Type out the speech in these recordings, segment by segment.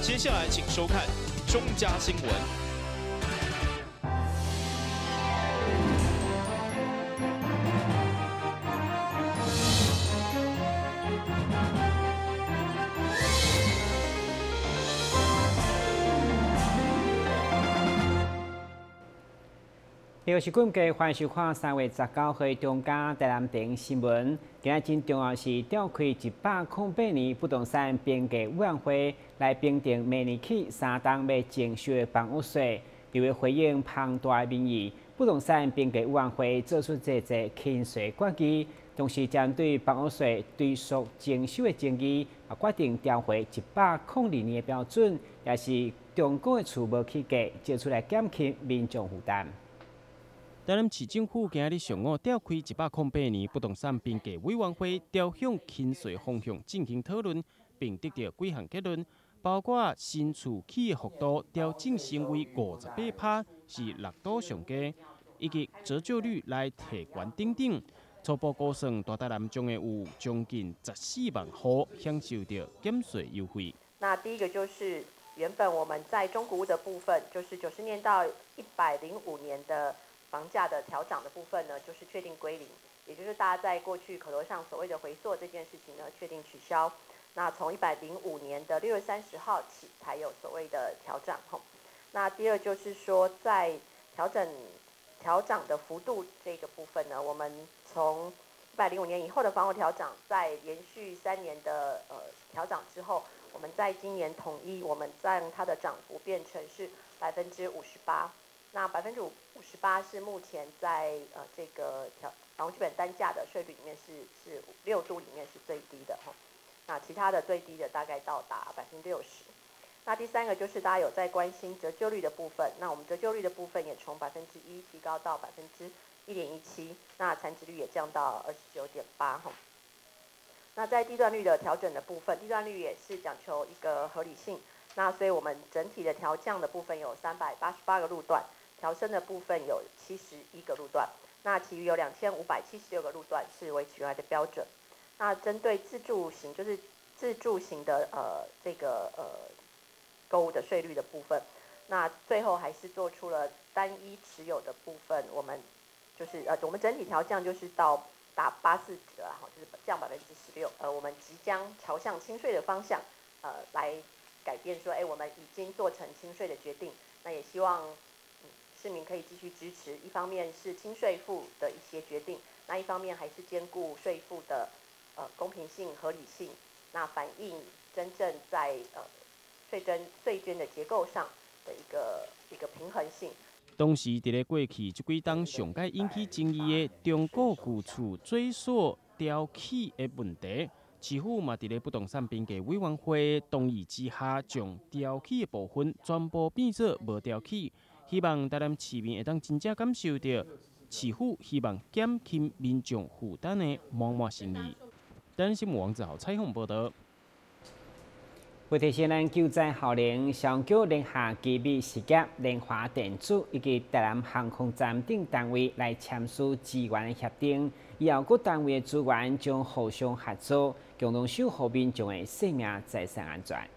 接下來請收看中嘉新聞。又是今季欢迎收看3月19號中嘉台南電新聞。今日真重要是召開108年不動產評價委員會來評定明年起三冬欲徵收的房屋稅。為了回應龐大的民意，不動產評價委員會做出這個輕稅決議，同時針對房屋稅追溯徵收的爭議，也決定調回102年的標準，也是中古的厝無起價，借出來減輕民眾負擔。台南市政府今日上午召開108年不動產評價委員會，朝向輕稅方向進行討論，並得到幾項結論，包括新厝起的幅度調整成為58%，是六都上低，以及折舊率來提懸等等。初步估算，大台南將會有將近14萬戶享受到減稅優惠。那第一個就是原本我們在中古屋的部分，就是90年到105年的房價的調漲的部分呢，就是確定歸零，也就是大家在過去口頭上所謂的回溯這件事情呢，確定取消。那從105年的6月30號起，才有所謂的調漲吼。那第二就是說，在調整調漲的幅度這個部分呢，我們從105年以後的房屋調漲，在連續3年的調漲之後，我們在今年統一，我們將它的漲幅變成是58%。那58%是目前在這個調房屋基本單價的稅率裡面是六都裡面是最低的吼。那其他的最低的大概到達60%。那第三個就是大家有在關心折舊率的部分，那我們折舊率的部分也從1%提高到1.17%，那殘值率也降到29.8吼。那在地段率的調整的部分，地段率也是講求一個合理性，那所以我們整體的調降的部分有388個路段。調升的部分有71個路段，那其餘有2576個路段是維持原來的標準。那針對自住型，就是自住型的這個購物的稅率的部分，那最後還是做出了單一持有的部分，我們就是我們整體調降就是到打84折，哈，就是降16%。我們即將朝向輕稅的方向，來改變說，我們已經做成輕稅的決定，那也希望市民可以繼續支持，一方面是輕稅負的一些決定，那一方面還是兼顧稅負的公平性、合理性，那反映真正在稅徵稅捐的結構上的一個平衡性。同時，佇咧過去這幾冬上蓋引起爭議的中古舊厝追溯調起的問題，市府嘛佇咧不動產評價委員會同意之下，將調起的部分全部變做無調起。希望台南市民會當真正感受到市府希望減輕民眾負擔的滿滿誠意。台南新聞王子豪採訪報導。為提升咱救災效能，消防局聯合奇美實業、聯華電子以及台南航空站等單位來簽署支援協定，以後各單位的資源將互相合作，共同守護民眾的生命財產安全。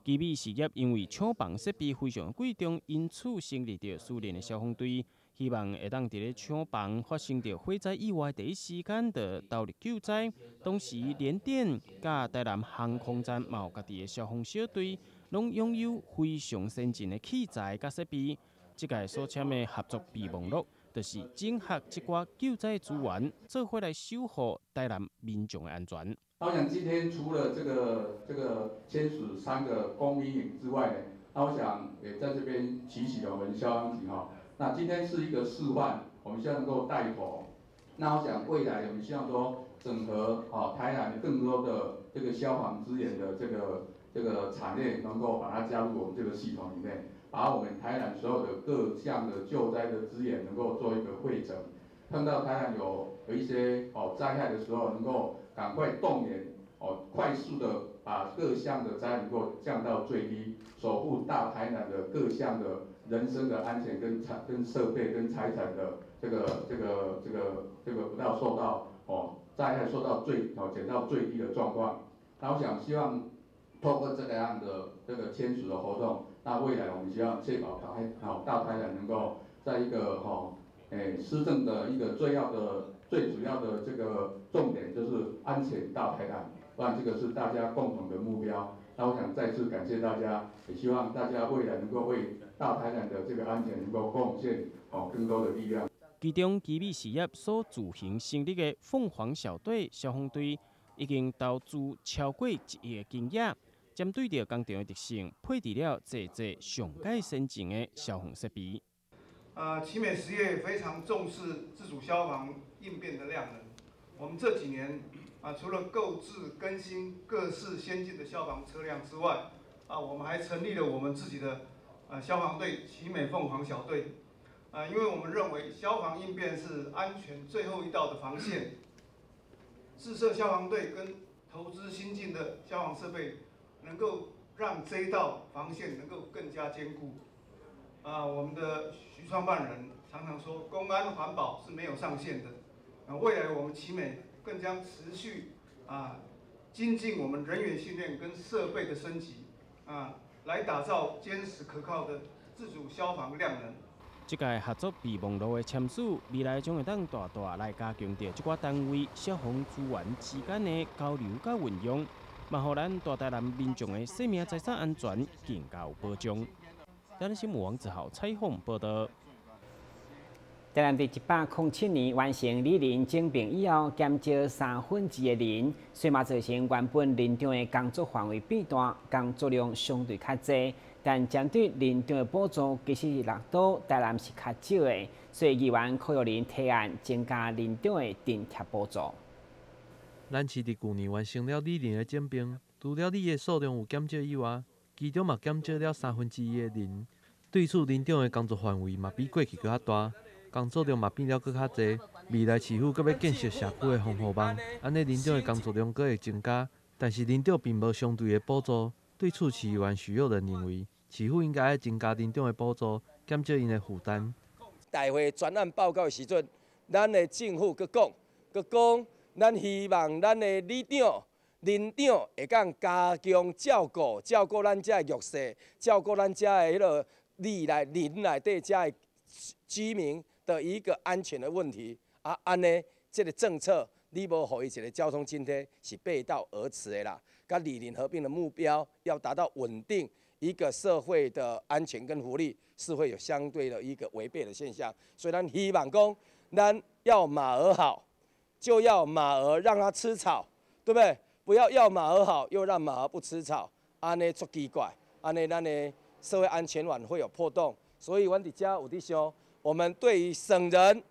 奇美實業因為廠房設備非常貴重，因此成立著私人的消防隊，希望會當佇咧廠房發生著火災意外第一時間就投入救災。同時，聯電佮台南航空站嘛有家己的消防小隊，攏擁有非常先進的器材佮設備。這屆所簽的合作備忘錄，就是整合這寡救災資源，做伙來守護台南民眾的安全。我想今天除了這個簽署三個公民之外呢，那我想也在這邊提醒我們消防局哈。那今天是一個示範，我們希望能夠帶頭。那我想未來我們希望說整合台南更多的這個消防資源的這個產業，能夠把它加入我們這個系統裡面，把我們台南所有的各項的救災的資源能夠做一個匯整。碰到台南有一些災害的時候，能夠趕快動員快速的把各項的災能夠降到最低，守護大台南的各項的人身的安全跟財跟設備跟財產的這個不要受到災害受到最減到最低的狀況。那我想希望透過這個樣的這個簽署的活動，那未來我們希望確保大台南能夠在一個施政的一個最主要的這個重點就是安全大台南，不然這個是大家共同的目標。那我想再次感謝大家，也希望大家未來能夠為大台南的這個安全能夠貢獻更多的力量。其中，奇美實業所自行成立的鳳凰小隊消防隊，已經投資超過1億的金額，針對著工廠的特性，配置了濟濟上蓋先進的消防設備。奇美實業非常重視自主消防應變的量能。我們這幾年除了購置更新各式先進的消防車輛之外，我們還成立了我們自己的消防隊奇美鳳凰小隊。因為我們認為消防應變是安全最後一道的防線，自設消防隊跟投資新進的消防設備，能夠讓這一道防線能夠更加堅固。我們的徐創辦人常常說，公安環保是沒有上限的。未來我們奇美更將持續精進我們人員訓練跟設備的升級，來打造堅實可靠的自主消防量能。這個合作備忘錄的簽署，未來將會當大大來加強著這寡單位消防資源之間的交流佮運用，嘛予咱大台南民眾的生命財產安全更加有保障。台新聞王子豪採訪報道。台南佇107年完成里鄰整併以後，減少1/3的人，所以嘛造成原本鄰長的工作範圍變大，工作量相對較濟。但針對鄰長的補助，其實六都台南是較少的，所以議員柯玉玲提案增加鄰長的津貼補助。咱市佇舊年完成了里鄰的整併，除了里的數量有減少以外，其中嘛減少了1/3的人。對此，鄰長的工作範圍嘛比過去閣較大，工作量嘛變了閣較濟。未來市府閣欲建設社區的防護網，按呢鄰長的工作量閣會增加，但是鄰長並無相對的補助。對此，市議員許佑仁認為，市府應該愛增加鄰長的補助，減少𪜶的負擔。大會專案報告的時陣，咱的政府閣講，閣講，咱希望咱的里長、鄰長會當加強照顧，照顧咱遮的弱勢，照顧咱遮的彼個里內鄰內底遮的居民的一個安全的問題。按呢，這個政策你無予伊一個交通津貼，是背道而馳的啦。佮里鄰合併的目標要達到穩定一個社會的安全跟福利，是會有相對的一個違背的現象。所以咱希望講，咱要馬兒好，就要馬兒讓它吃草，對不對？不要要馬兒好，又讓馬兒不吃草，按呢足奇怪，按呢咱的社會安全網會有破洞。所以阮佇遮有佇想，我們對於省人、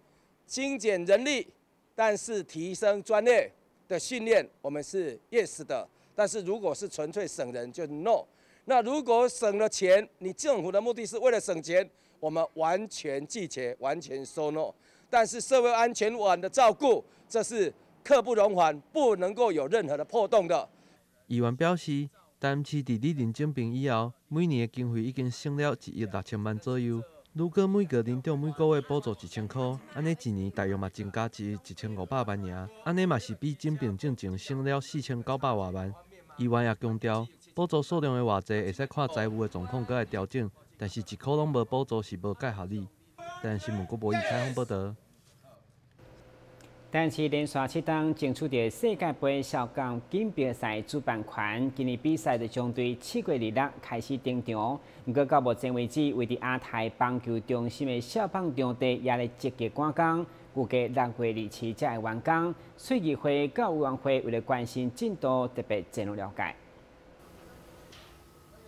精簡人力，但是提升專業的訓練，我們是 yes 的。但是如果是純粹省人，就 no。那如果省了錢，你政府的目的是為了省錢，我們完全拒絕，完全說 no。但是社會安全網的照顧，這是刻不容緩，不能夠有任何的破洞的。議員表示，台南市佇里鄰整併以後，每年的經費已經省了1億6千萬左右。如果每個鄰長每個月補助1000箍，按呢一年大約嘛增加1億1500萬爾，按呢嘛是比整併進前省了4900外萬。議員也強調，補助數量的偌濟會使看財務的狀況閣來調整，但是一箍攏無補助是無蓋合理。台南新聞郭博義採訪報導。但是連續7冬爭取著世界盃消防錦標賽主辦權，今年比賽就將對7月26開始登場。毋過到目前為止，位佇亞太棒球中心的消防場地也咧積極趕工，預計6月27才會完工。所以議會佮委員會為了關心進度，特別前往了解。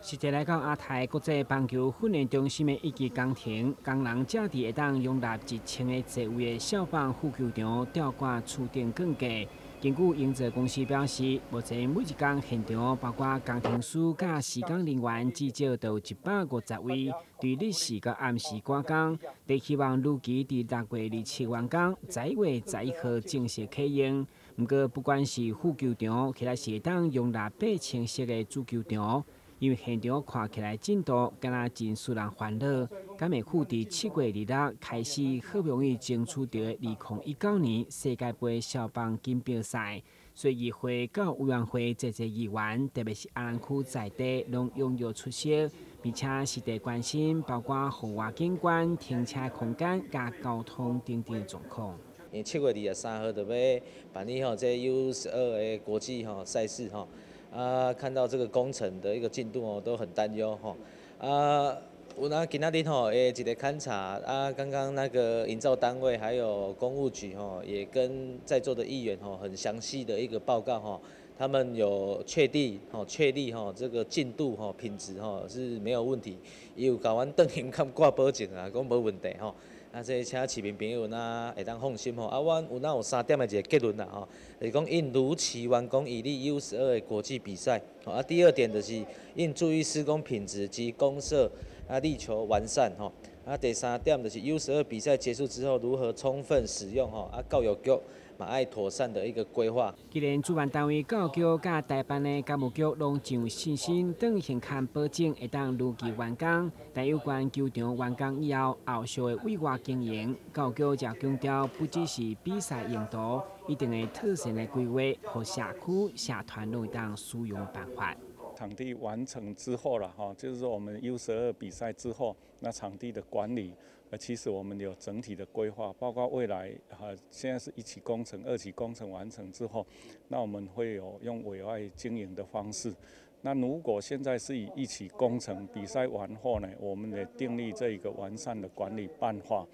實際來講，亞太國際棒球訓練中心的一期工程，工人才佇會當容納1000個座位的消防副球場吊掛厝頂鋼架。根據營造公司表示，目前每一工現場包括工程師佮施工人員，至少都有150位，對日時佮暗時趕工。佇希望預期佇6月27完工，11月11號正式啟用。毋過，不管是副球場，或者是會當容納8000席的主球場，因為現場看起來進度敢若真使人煩惱，敢會赴佇7月26開始好不容易爭取著的2019年世界盃消防錦標賽，所以議會佮委員會濟濟議員，特別是阿蘭區在地，攏踴躍出席，並且實地關心包括戶外景觀、停車空間佮交通等等狀況。因為7月23號就欲辦理吼，這 U12的國際吼賽事吼，啊，看到這個工程的一個進度哦，都很擔憂吼，啊，有那今仔日吼，一個勘察啊，剛剛那個營造單位還有工務局吼，也跟在座的議員吼，很詳細的一個報告吼，他們有確定吼，確立吼，這個進度吼，品質吼是沒有問題，伊有共阮當庭佮掛保證啊，講無問題吼。啊，這請市民朋友若會當放心吼。啊，阮有那有三點的一個結論啦吼，就是講應如期完工，以利 U12的國際比賽。啊，第二點就是應注意施工品質及公設啊，力求完善吼。啊，第三點就是 U12比賽結束之後，如何充分使用吼。啊，教育局嘛愛妥善的一個規劃。既然主辦單位教育局佮台辦的工務局攏真有信心，轉型看保證會當如期完工。但有關球場完工以後，後續的委外經營，教育局就強調，不只是比賽用途，一定會妥善的規劃，予社區社團攏會當使用辦法。場地完成之後了哈，就是說我們 U12比賽之後，那場地的管理，其實我們有整體的規劃，包括未來哈，現在是一期工程、二期工程完成之後，那我們會有用委外經營的方式。那如果現在是以一期工程比賽完後呢，我們也訂立這一個完善的管理辦法，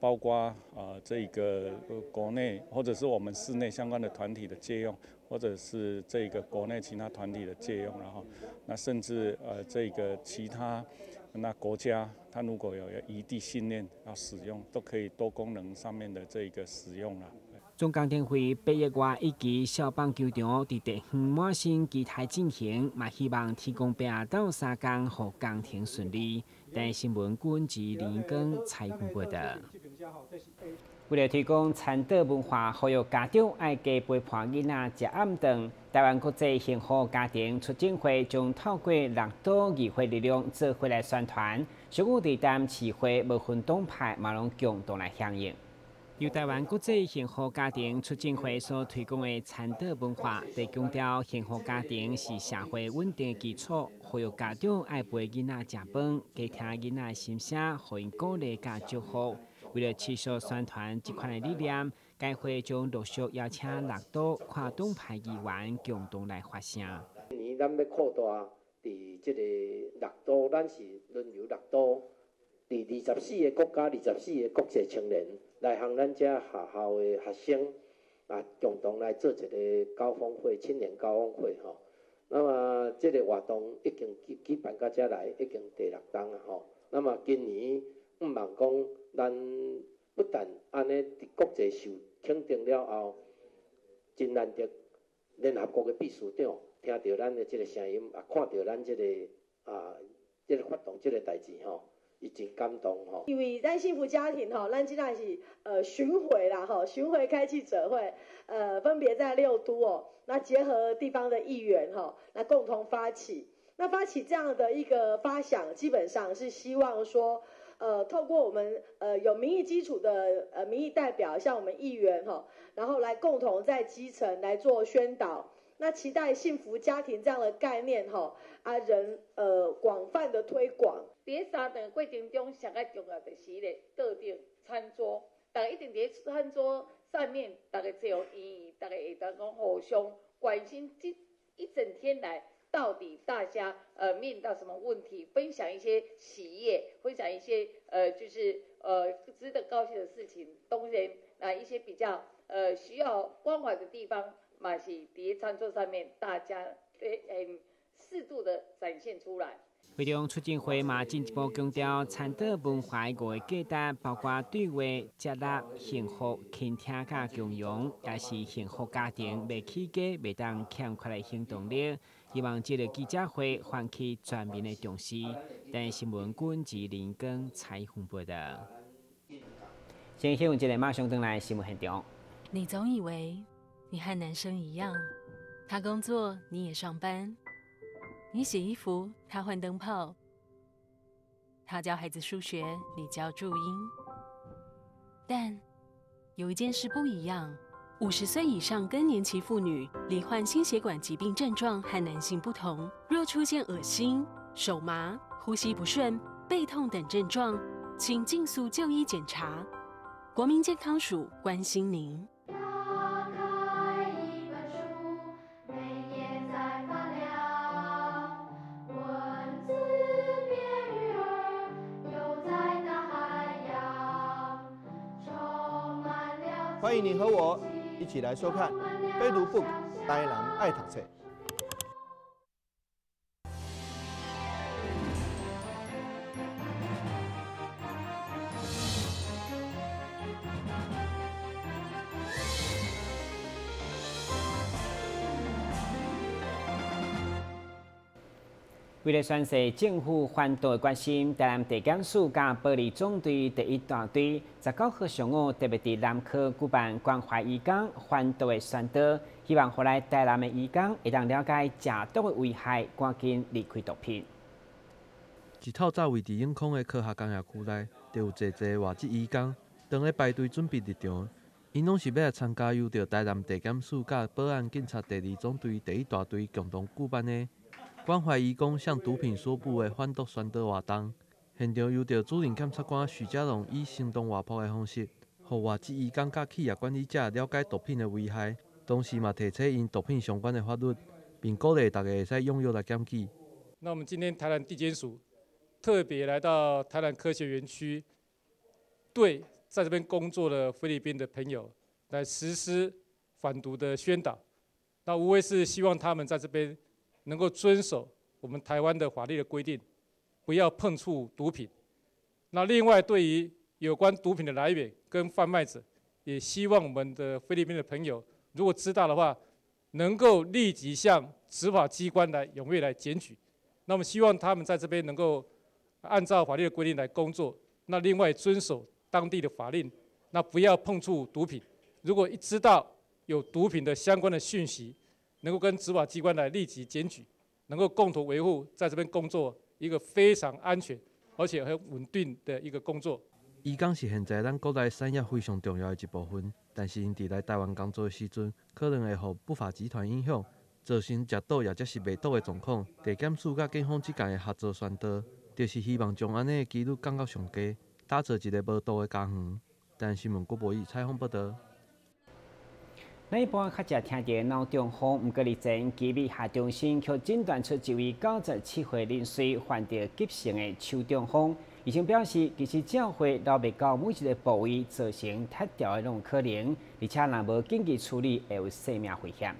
包括啊這個國內或者是我們市內相關的團體的借用，或者是這個國內其他團體的借用，然後那甚至這個其他那國家，他如果有移地訓練要使用，都可以多功能上面的這個使用啦。總工程費8億外一期少棒球場佇地方滿身期待進行，嘛希望天公伯鬥相共，予工程順利。台視新聞軍之林光采訪報道。為了推廣餐桌文化，呼籲家長愛加陪伴囡仔食暗頓。台灣國際幸福家庭促進會將透過六都議會力量做伙來宣傳，上午佇台南市會無分黨派嘛攏共同來響應。由台灣國際幸福家庭促進會所推廣的餐桌文化，佇強調幸福家庭是社會穩定的基礎，呼籲家長愛陪囡仔食飯，加聽囡仔的心聲，予𪜶鼓勵佮祝福。為了持續宣傳這款的理念，該會將陸續邀請六都跨黨派議員共同來發聲。今年咱欲擴大佇這個六都，咱是輪流六都，佇24個國家、24個國際青年來向咱遮學校的學生啊，共同來做一個高峰會，青年高峰會吼。那麼這個活動已經舉辦到遮來，已經第六冬啊吼。那麼今年毋望講，咱不但按呢佇國際受肯定了後，真難得聯合國的秘書長聽著咱的這個聲音，也看著咱這個啊，這個發動這個代誌吼，伊真感動吼。因為咱幸福家庭吼，咱這擺是巡迴啦吼，巡迴開記者會，分別在六都哦，那結合地方的議員吼，來共同發起。那發起這樣的一個發想，基本上是希望說，透過我們有民意基礎的民意代表，像我們議員吼，然後來共同在基層來做宣導。那期待幸福家庭這樣的概念吼，啊人廣泛的推廣。佇三頓過程中，上較重要就是彼个桌頂餐桌，逐家一定佇餐桌上面，逐家坐圓圓，逐家會當講互相關心，這一整天來到底大家面臨到什麼問題，分享一些喜悅，分享一些就是值得高興的事情。當然啊一些比較需要關懷的地方，嘛是佇餐桌上面大家很適度的展現出來。會中促進會嘛進一步強調餐桌文化的五個價值，包括對話、接納、幸福、傾聽佮共融，也是幸福家庭袂起家、袂當欠缺的行動力。希望這個記者會喚起全民的重視。台視新聞軍之林光採訪報道。先新聞這裡馬上轉來新聞現場。你總以為你和男生一樣，他工作你也上班。你洗衣服，他換燈泡；他教孩子數學，你教注音。但有一件事不一樣， 50岁以上更年期妇女罹患心血管疾病症状和男性不同，若出现恶心、手麻、呼吸不顺、背痛等症状，请尽速就医检查。国民健康署关心您。打开一本书，每页在发亮，文字变鱼儿，游在大海洋，充满了。欢迎你和我一起来收看《飞读 book 台南爱读册》。为了宣示政府反毒的决心，台南地检署佮保利总队第一大队19号上午特别伫南科举办关怀移工反毒的宣导，希望予来台南的移工会当了解食毒的危害，赶紧离开毒品。一透早位伫永康的科学工业区内，就有济济外籍移工，当咧排队准备入场。𪜶拢是欲来参加由著台南地检署佮保安警察第二总队第一大队共同举办的关怀移工向毒品说不的反毒宣导活动。现场由著主任检察官许家龙以生动活泼的方式，予外籍移工佮企业管理者了解毒品的危害，同时嘛提醒𪜶毒品相关的法律，并鼓励大家会使踊跃来检举。那我们今天台南地检署特别来到台南科学园区，对在这边工作的菲律宾的朋友来实施反毒的宣导。那无非是希望他们在这边能够遵守我们台湾的法律的规定，不要碰触毒品。那另外，对于有关毒品的来源跟贩卖者，也希望我们的菲律宾的朋友，如果知道的话，能够立即向执法机关来踊跃来检举。那么希望他们在这边能够按照法律的规定来工作。那另外遵守当地的法令，那不要碰触毒品。如果一知道有毒品的相关的讯息，能够跟执法机关来立即检举，能够共同维护在这边工作一个非常安全而且很稳定的一个工作。移工是现在咱国内产业非常重要的一部分，但是𪜶伫来台湾工作的时阵，可能会予不法集团影响，造成食毒抑者是卖毒的状况。地检署佮警方之间的合作宣导，就是希望将按呢的几率降到上低，打造一个无毒的家园。台新闻郭博义采访报道。咱一般较常听著脑中风，毋过日前奇美学中心却诊断出一位97岁人士患著急性的手中风。医生表示，其实照血流袂到每一个部位，造成脱掉的拢有可能，而且若无紧急处理，会有生命危险。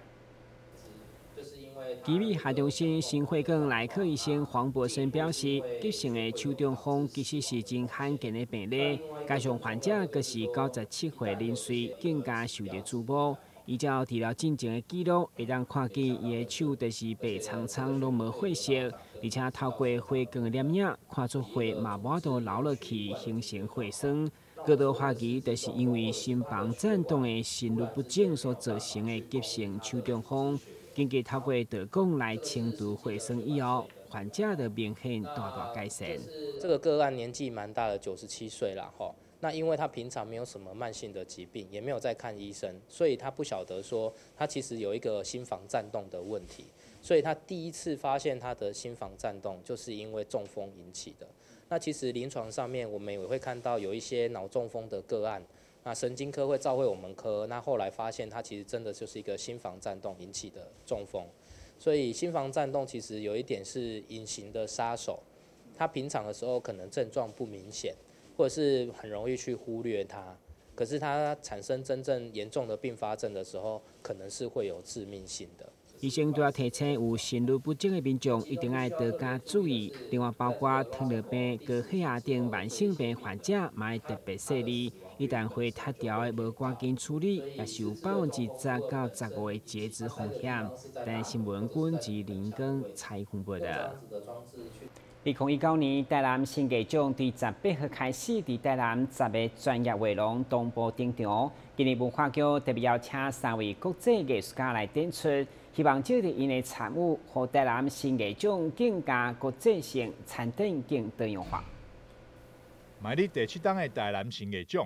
奇美学中心心血管内科医生黄博生表示，急性的手中风其实是真罕见的病例，加上患者阁是97岁人士，更加受著瞩目。依照治疗进前的记录，会当看见伊的手就是白苍苍，拢无血色，而且透过血光的摄影，看出血嘛无法度流落去，形成血栓。阁多怀疑，就是因为心房颤动的心律不整所造成的急性手中风。经过透过导管来清除血栓以后，患者就明显大大改善。这个个案年纪蛮大的，97岁了吼。那因为他平常没有什么慢性的疾病，也没有在看医生，所以他不晓得说他其实有一个心房颤动的问题。所以他第一次发现他的心房颤动，就是因为中风引起的。那其实临床上面我们也会看到有一些脑中风的个案，那神经科会照会我们科，那后来发现他其实真的就是一个心房颤动引起的中风。所以心房颤动其实有一点是隐形的杀手，他平常的时候可能症状不明显，或者是很容易去忽略它，可是它产生真正严重的并发症的时候，可能是会有致命性的。医生拄仔提醒，有心律不整的民众一定爱多加注意。另外，包括糖尿病、高血压等慢性病患者，嘛爱特别细腻。一旦血脱掉的无赶紧处理，也是有10%到15%的截肢风险。台新闻君及林根采访报道。2019年台南新艺奖伫18号开始，伫台南10个专业画廊同步登场。今年文化局特别邀请三位国际艺术家来展出，希望藉著𪜶的参与，予台南新艺奖更加国际性，参展更多样化。迈入第七冬的台南新艺奖，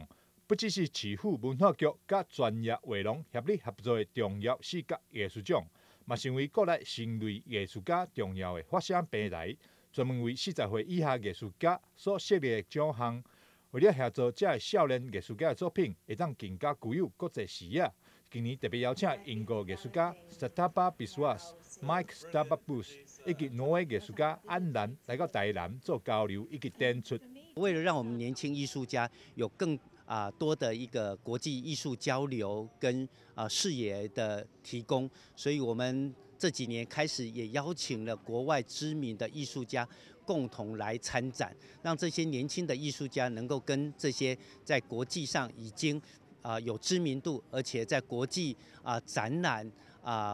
不只是市府文化局佮专业画廊协力合作的重要视觉艺术奖，嘛成为国内新锐艺术家重要的发声平台，专门为40岁以下艺术家所设立的奖项。为了协助这个少年艺术家的作品会当更加具有国际视野，今年特别邀请英国艺术家 Sutapa Biswas、Mike Stababus 以及挪威艺术家安兰来到台南做交流以及展出。为了让我们年轻艺术家有更多的一个国际艺术交流跟视野的提供，所以我们这几年开始也邀请了国外知名的艺术家共同来参展，让这些年轻的艺术家能够跟这些在国际上已经有知名度，而且在国际展览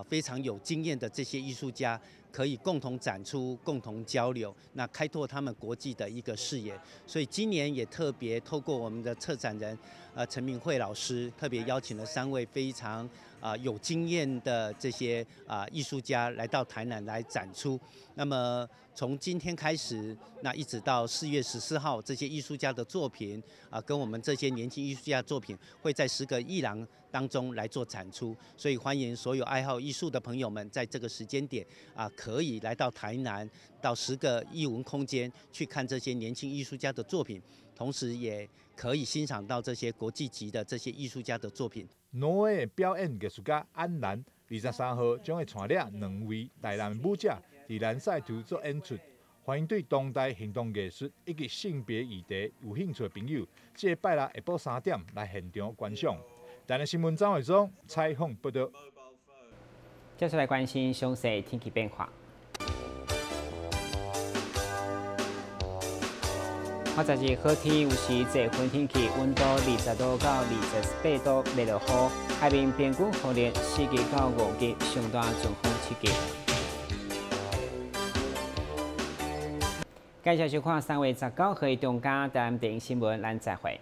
非常有经验的这些艺术家，可以共同展出、共同交流，那开拓他们国际的一个视野。所以今年也特别透过我们的策展人陈明慧老师，特别邀请了3位非常有经验的这些艺术家来到台南来展出。那么从今天开始，那一直到4月14号，这些艺术家的作品跟我们这些年轻艺术家的作品会在10个艺廊当中来做展出。所以欢迎所有爱好艺术的朋友们，在这个时间点可以来到台南，到10个艺文空间去看这些年轻艺术家的作品，同时也可以欣赏到这些国际级的这些艺术家的作品。挪威的表演艺术家安兰23号将会带领2位台南舞者伫兰赛图做演出，欢迎对当代行动艺术以及性别议题有兴趣的朋友，这个拜六下晡3点来现场观赏。台南新闻张伟忠采访报道。接下来关心详细天气变化。我昨日好天，有时济云天气，温度20度到28度，袂落雨。海面平均风力4级到5级，上大阵风7级。感谢收看3月19号中嘉台南电视新闻，咱再会。